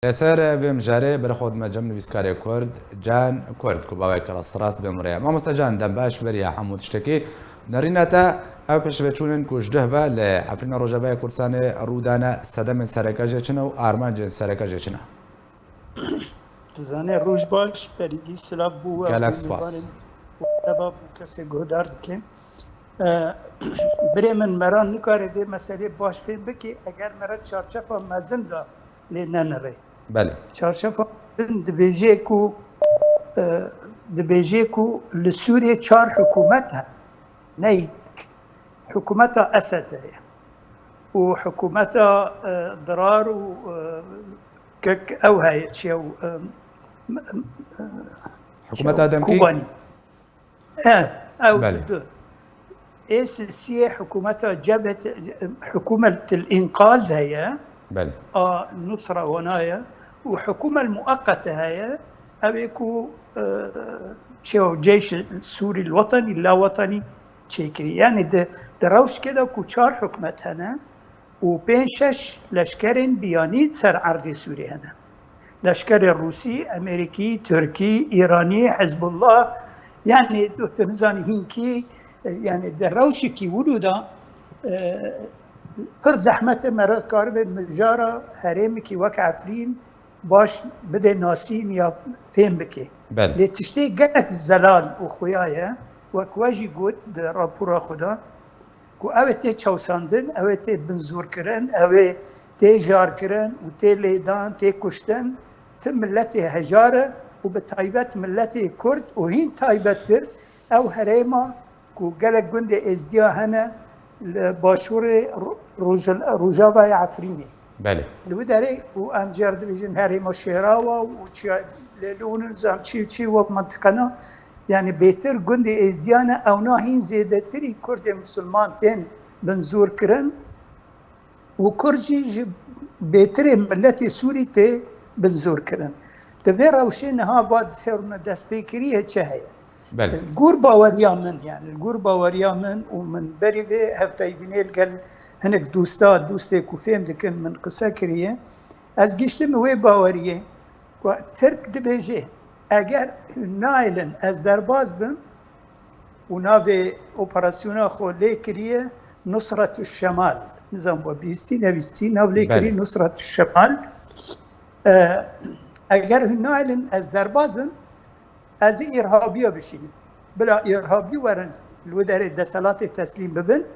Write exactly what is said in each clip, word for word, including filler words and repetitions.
Li ser vê mijarê berê xwe dime cem nivîskarê Kurd, Can Kurd, ku bawek rast rast bê min re ye. Mamoste Can, dem baş beriya hemû tiştekî. Nerîna te ew pêşveçûn in ku ji duh ve li Efrîna Rojavayê Kurdistanê rû dane, sedemên sereke jê çi ne û armancên sereke jê çi ne? Dizane roj baş, berî silav bû we. Gelek spas. Merhaba bû kesê guhdar dike. E, birê min, me re nikare vê meselê baş fêm bike, eger me re çarçefa mezin da lê nenire. Belê. Çarçefa mezin dibêje ku, e, dibêje ku li Sûriyê çar hikûmet hene. Ne yek. Hikûmeta Esed heye. Û hikûmeta, e, Dirar û, e, kek ew heye, çi ew, e, m-, m-, e, Hikûmeta çi ew, demkî? Kobanî. E, ew Belê. du. Ê sisiyê hikûmeta Cebhet, Hikûmetil Înqaz heye. Belê. A Nusra wana ye. Û Hikûmel Mueqete heye. Ew ê ku, e, çi ew, Ceyş Sûrî Wetenî, La Wetenî çêkirî. Yani di, di rewşkê de ku çar hikûmet hene, û pênc şeş leşkerên biyanî ser erdê Sûrê hene. Leşkerê Rûsî, Amerîkî, Tirkî, Îranî, Hizbullah, yani tu nizanî hînkî, e, yani di rewşekî wilo de, e, pir zehmet e me re karibe mijara herêmekî wek Efrîn baş bide nasîn ya fêm bike. Belê. Lê tiştê gelek zelal û xuya ye, wek we jî got di rapora xwe de, ku ew ê tê çewsandin, ew ê tê binzûrkirin, ew ê tê jarkirin û tê lêdan, tê kuştin, ti miletê hejar e û bi taybet miletê Kurd û hîn taybettir ew herêma ku gelek gundê Êzdiya hene li başûrê Ro-, Roj-, Rojavayê Efrînê. Belê. Li wî derê û em car dibêjin herêma Şêrawa û çiya Lêlûn, nizam çi û çi we mintiqena, yani bêtir gundê Êzdiya ne, ewna hîn zêdetirî Kurdê Misilman tên binzûr kirin û Kurd jî ji bêtirê miletê Sûrî tê binzûr kirin. Di vê rewşê niha va di ser rûne destpêkiriyê çi heye? Belê. Gor baweriya min, yani gor baweriya min û min berî vê hevpeyvînê li gel hinek dosta, dostê ku fêm dikin min qise kiriye, ez gihiştim wê baweriyê ku Tirk dibêje, eger hûn naêlin ez derbas bim, û navê operasyona xwe lê kiriye Nusretü Şemal. Nizam we bihîstî, nebîstî, nav lê Belê. kirî Nusretü Şemal. E, eger hûn naêlin ez derbas bim, ez ê îrhabiya bişînim. Bila îrhabî werin li wê derê deselatê teslîm bibin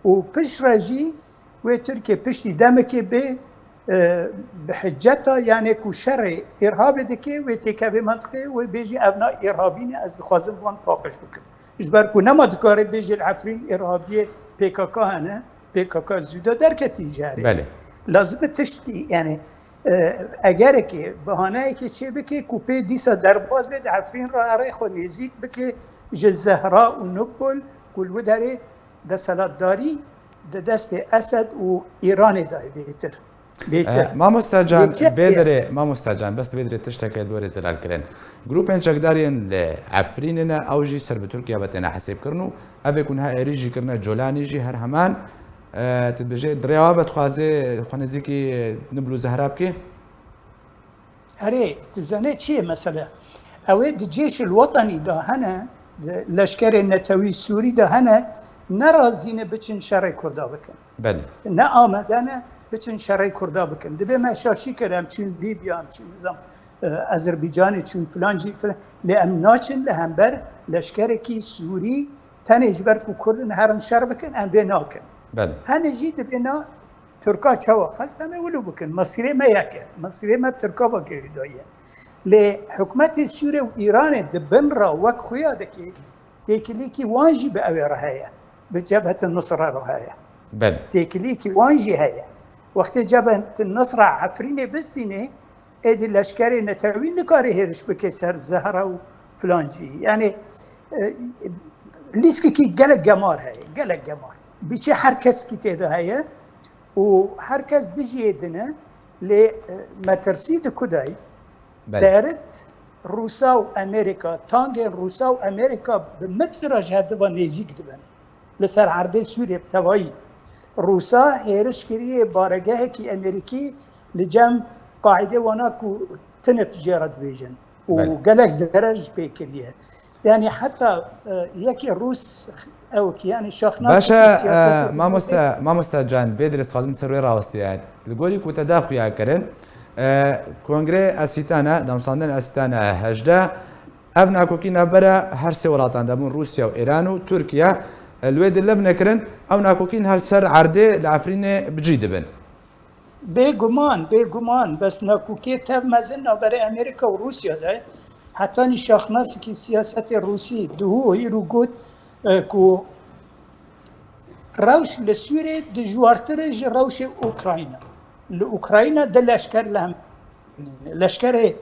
û piştre jî wê Tirkiye piştî demekê bê, e, bi hiceta, yani ku şerê îrhabê dike, wê têkevê mentiqê, wê bêjî ev na îrhabî ne, ez dixwazim van paqij bikim. Ji ber ku nema dikare bêjî li Efrîn îrhabiyê P K K hene, P K K zû de derketî ji herê. Belê. Lazim e tiştkî, yani, e, egerekê, bahaneyekê çê bike ku pê dîsa derbas bê, di Efrîn re erê xwe nêzîk bike ji Zehra û Nubul ku li wê derê deselatdarî di destê Esed û Îranê de bêtir. Bêtir. E, Mamoste Can, Yê çi vê ye? derê, Mamoste Can, bes vê derê tişteke dorê zelal kirin. Grûpên çekdariyên li Efrînê ne, ew jî ser bi Tirkiye ve têne hesêbkirin û ev ê ku niha êrîş jî kirine Colanî jî her heman, e, tu dibêjê, di rêya ve dixwaze xwe nêzîkî Nubul û Zehra bike? Erê, tu zanê çi ye mesele? Ew ê di Cêşil Wetenî de hene, di leşkerê netewî Sûrî de hene, ne razî ne biçin şerê Kurda bikin. Belê. Ne amade ne biçin şerê Kurda bikin. Dibê me şaşî kir, em çûn Lîbya, em çûn nizam, e, Azerbaycanê, çûn filan jî filan. Lê em naçin li hember leşkerekî Sûrî tenê ji ber ku Kurd in herin şer bikin, em vê nakin. Belê. Hene jî dibê na Tirka çawa xwest em ê wilo bikin. Mesîrê me yek e. Mesîrê me bi Tirka ve girêdayî ye. Lê hikûmetê Sûrê û Îranê di bin re wek xuya dike, têkilîkî wan jî bi ew ê re heye. Bi Cebhetin Nusra re heye. Belê. Têkilîkî wan jî heye. Wextê Cebhetin Nusra Efrînê bistînê, êdî leşkerê netewî nikare hêriş bike ser Zehra û filan jî. Yani, e, lîstikî gelek gemar heye, gelek gemar. Biçe her kes kî tê de heye û her kes dijî yê din e, lê, e, metirsî di ku de ye? Belê. Derit Rûsa û Amerîka, tangên Rûsa û Amerîka bi metre ji hev diva nêzîk dibin. Li ser erdê Sûriyê bi tevayî. Rûsa hêriş kiriye baregehekî Amerîkî li cem qaîdê wana ku tinif jê re dibêjin û Belê. gelek zerer jî pê kiriye. Yani heta, e, yekê Rûs ew ki, yani şaxnasî Baş e, siyasetê e, mamoste, mamoste Can, vê dirê dixwazim ser wê rawestiye. Li gorî ku te da xuya kirin, e, Kongre Esîtana, danûstandin Esîtana hejdeh, ev nakokî navbera her sê welatan de bûn, Rûsya û Îran û Tirkiye, e, li wê dil nekirin, ew nakokîn her ser erdê li Efrînê bi cî dibin. Bêguman, bêguman, bes nakokê tev mezin navberê Amerîka û Rûsya de. Hetanî şaxnasikî siyasetê Rûsî duhû hîrû got, e, ku rewş li Sûrê dijwartir e ji rewşê Ukrayna. Li Ukrayna di leşker li hem, leşkerê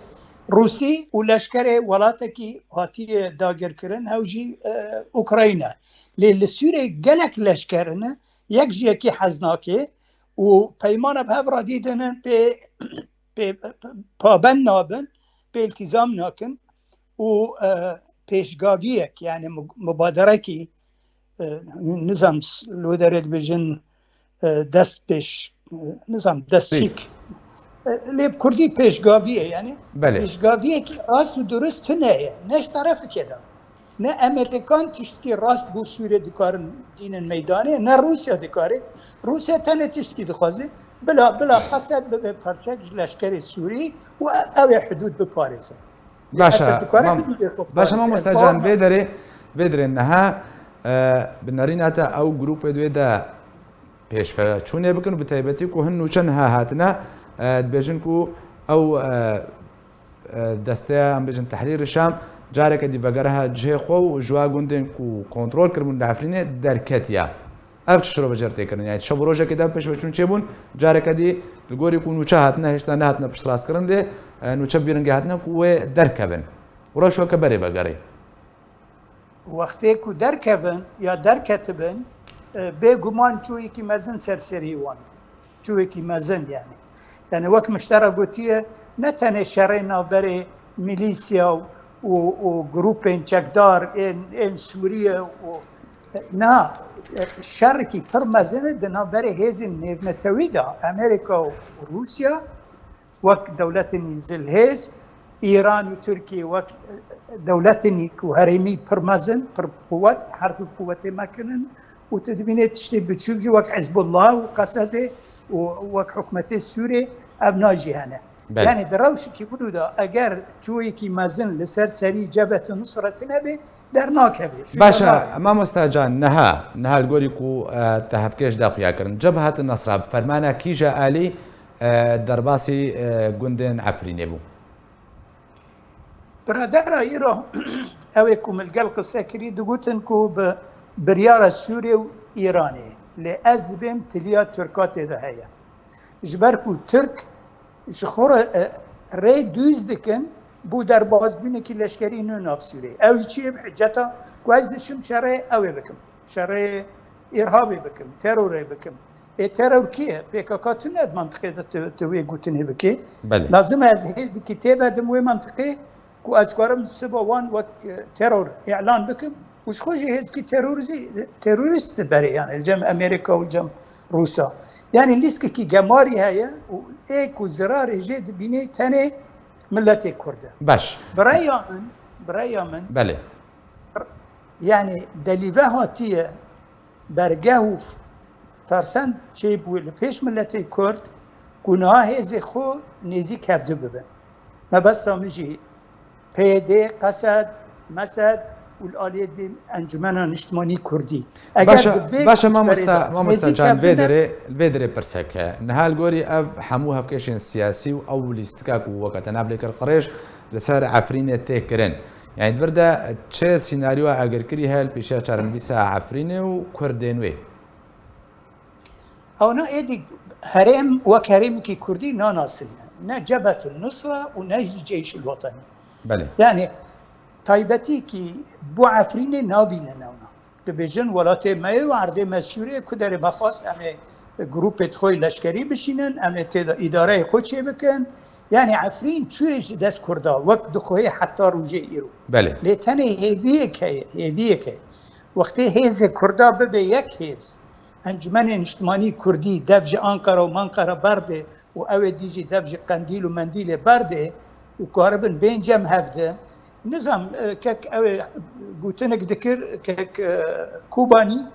Rûsî û leşkerê welatekî hatiye dagirkirin, ew jî, e, Ukrayna. Lê li Sûrê gelek leşker in, yek ji yekî hez nake û peymana bi hev re dîdinin pê, pê pabend nabin, pê îltîzam nakin û, e, pêşgaviyek, yani mu-, mubaderekî, e, nizam s-, li wê derê dibêjin, e, dest pêş, e, nizam dest Pêk. çîk. E, lê bi kurdî pêşgaviyê, yani Belê. pêşgaviyekî rast û durust tune ye, ne ji terefikê de. Ne Amerîkan tiştkî rast bo Sûrê dikarin dînin meydanê, ne Rûsya dikare. Rûsya tenê tiştkî dixwaze, bila, bila qesed bibe parçek ji leşkerê Sûrî û ew ê hidûd biparêze. Baş e, Esed dikare mam-, hidûdê xwe baş e, biparêze. mamoste Ez Can, bawer vê derê, vê derê niha, e, bi nerîna te ew grûpê duê de pêşveçûnê bikin û bi taybetî ku hin nûçe niha hatine, e, dibêjin ku ew, e, e, desteya, em bêjin, Tehrîr Şam careke dî vegeriha cihê xwe û ji wa gundên ku kontrol kiribûn li Efrînê derketiye. Ev çi şirove jê re tê kirin? Yani şev û rojekê de pêşveçûn çêbûn, careke dî li gorî ku nûçe hatine, hêşta nehatine piştrastkirin, lê, e, nûçe bi vî rengê hatine ku wê derkevin. Û rewş weke berê vegerê. Wextê ku derkevin ya derketibin, e, bêguman çûyekî mezin ser serî wan. Çûyekî mezin yani. Yani wek min ji te re gotiye, ne tenê şerê navberê milîsya û, û grûpên çekdar ên, ên Sûriye û, na, şerekî pir mezin e di navberê hêzên nêvnetewî de, Amerîka û Rûsya, wek dewletên zilhêz, Îran û Tirkiye wek, e, dewletên ku herêmî pir mezin, pir quwet, her du quwetê me kirin û tu dibînê tiştê biçûk jî wek Hizbullah û Qesedê û wek hikûmetê Sûrê ev na jî hene. Belê. Yani di rewşekî wilo de eger çûyekî mezin li ser serî Cebhet Nusretê nebe, dernakeve. Şûna Baş e, nayê. mamoste Can, niha, niha li gorî ku, e, te hevkêş de xuya kirin. Cebhet Nusra bi fermana kîja alî, e, derbasî, e, gundên Efrînê bû? Biradera îro ew ê ku min li gel qise kirî digotin ku bi biryara Sûrê û Îranê, lê ez dibêm tiliya Tirka tê de heye. Ji ber ku Tirk ji xwe re, e, rê dûz dikin bo derbasbûnekî leşkerî nû nav Sûrê. Ew jî çi ye bi hiceta ku ez dişim şerê ew ê bikim. Şerê îrhabê bikim, terorê bikim. Ê teror kî ye? P K K tune di mantiqê de tu, tu wê gotinê bikê. Belê. Lazim e ez hêzikî tê bedim wê mantiqê ku ez karim siba wan wek, e, teror îlan bikim û ji xwe jî hêzikî terorîzî-, terorîst berê, yani li cem Amerîka û li cem Rûsa. Yani lîstikî gemarî heye û ê ku zirarê jê dibînê tenê miletê Kurd e. Baş. Bi rêya min, bi rêya min, Belê. yani delîve hatiye bergeh û fersend çêbû li pêş miletê Kurd ku niha hêzê xwe nêzîk hevdu bibin. Mebesta min jî P Y D, Qesed, Mesed û li aliyê din Encumena Niştimanî Kurdî. Eger Baş e, bi vê baş e, koçberê mamoste, de mamoste nêzîk Can, vê hevdine derê, vê derê pirsek e. Niha li gorî ev hemû hevkêşên siyasî û ew lîstika ku weke te nav lê kir qirêj li ser Efrînê tê kirin. Yani di vir de çi senaryoya agirkirî heye li pêşiya çarenivîsa Efrînê û Kurdên wê? Ewna êdî herêm wek herêmekî Kurdî nanasin. Ne Cebhetun Nusra û ne jî Ceyşul Wetenî. Belê. Yani taybetîkî bo Efrînê nabînin ewna. Dibêjin welatê me ye û erdê me Sûriyê ku derê me xwest em ê grûpê xwe yê leşkerî bişînin, em ê tê de îdareyê xwe çêbikin. Yani Efrîn çûyê ji dest Kurda wek dixuhê heta rojê îro. Belê. Lê tenê hêviyek heye, hêviyek heye. Wextê hêzê Kurda bibe yek hêz, Encûmenê Niştimanî Kurdî dev ji Ankara û Manqara berdê û ew ê dî jî dev ji qendîl û mendîlê berdê û karibin bên cem hevdi. Nizam, e, kek ew ê gotinek dikir, kek, e, Kobanî,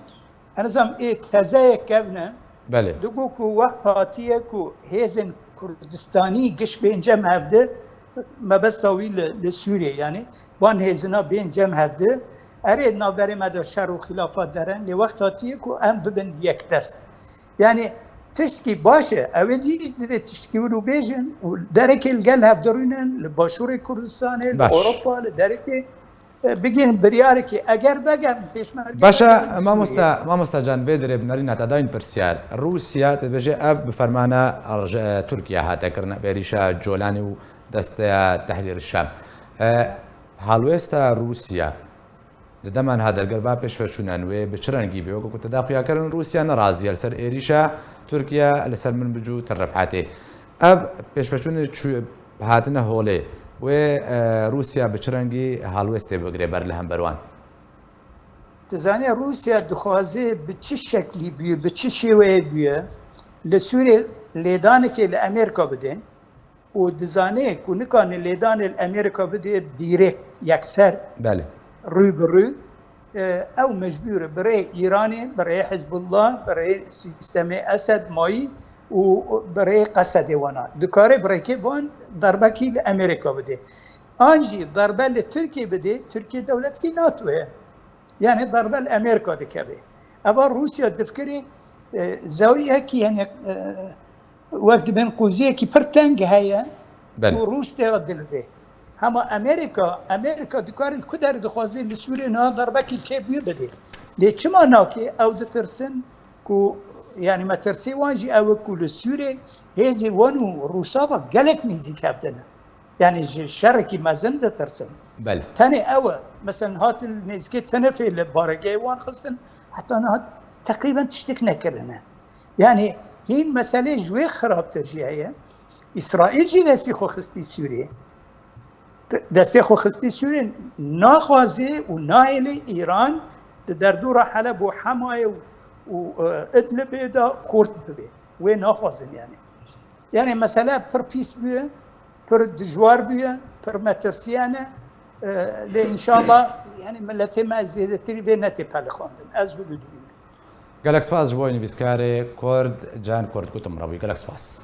ez nizam ê tezeyek kevne, Belê. Digo ku wext hatiye ku hêzên Kurdistanî giş bên cem hevdi, mebesta wî li, li Sûriyê, yanî van hêzina bên cem hevdi, erê navberê me de şer û xilafat derin, lê wext hatiye ku em bibin yekdest. Yani tiştkî baş e. Ew ê dî divê tiştkî wilo bêjin û derekê li gel hev dirûnin, li Başûrê Kurdistanê, li Baş. Ewropa, li derekê, e, bigihînin biryarekê. Eger vegerin pêşmerge Baş e, vegerin Sûriyê. Mamosta, Mamosta Can, vê dirê bi nerîna te dayîn pirsyar. Rûsya, te dibêje ev bi fermana Alj-, e, Tirkiye hate kirin, bi êrîşa Colanî û Desteya Tehrîr Şam. E, halwêsta Rûsya, Di dema niha de li gel va pêşveçûna nû wê bi çi rengî be? Wekî ku te daxuya kirin, Rûsya nerazî ye li ser êrîşa Tirkiye li ser Minbicû Tel Refhatê. Ev pêşveçûnê çû hatine holê. Wê, e, Rûsya bi çi rengî halwêstê bigire ber li hember wan? Dizanî Rûsya dixwaze bi çi şeklî bûye, bi çi şêweyê bûye, li Sûriyê lêdanekê li Amerîka bide. û dizane ku nikane lêdanê li Amerîka bidê direkt, yekser, Belê. Rû bi rû, e, ew mecbûr e bi rê Îranê, bi rê Hizbullah, bi rê sîstemê Esed mayî û bi rê Qesedê wana. Dikare bi rêkê van darbekî li Amerîka bidê. An jî darbe li Tirkiyê bidê, Tirkiye dewletkî NATO ye. Yani darbe li Amerîka dikeve. Eva Rûsya difikirê, e, zewiyekî, yani, e, wek dibên qûziyekî pir teng heye Belê. Û Rûs tê dilivê. Hema Amerîka, Amerîka dikare li ku derê dixwaze li Sûriyê niha darbekî li kê bûye bidê. Lê çima nake? Ew ditirsin ku, yani metirsê wan jî ew e ku li Sûriyê hêzê wan û Rûsa ve gelek nêzîk hev de ne. Yani ji şerekî mezin ditirsin. Belê. Tenê ew e. Mesela hatin nêzîkê Tenefê li baregehê wan xistin, heta niha teqrîben tiştek nekirine. Yani hîn meselê ji wê xirabtir jî heye. Îsraîl jî destê xwe xistî Sûriyê. Destê xwe xistî Sûriyê, naxwaze û nahêle Îran di derdora Heleb û Hemayê û, û, e, Idlibê de xurt bibe. Wê naxwazin yani. Yani mesele pir pîs bûye, pir dijwar bûye, pir metirsiyane. E, lê înşallah yani miletê me zêdetirî vê netê pelixandin. Ez wilo dibînim. Gelek spas ji bo nivîskarê Kurd, Can Kurd, gotim rebû. Gelek spas.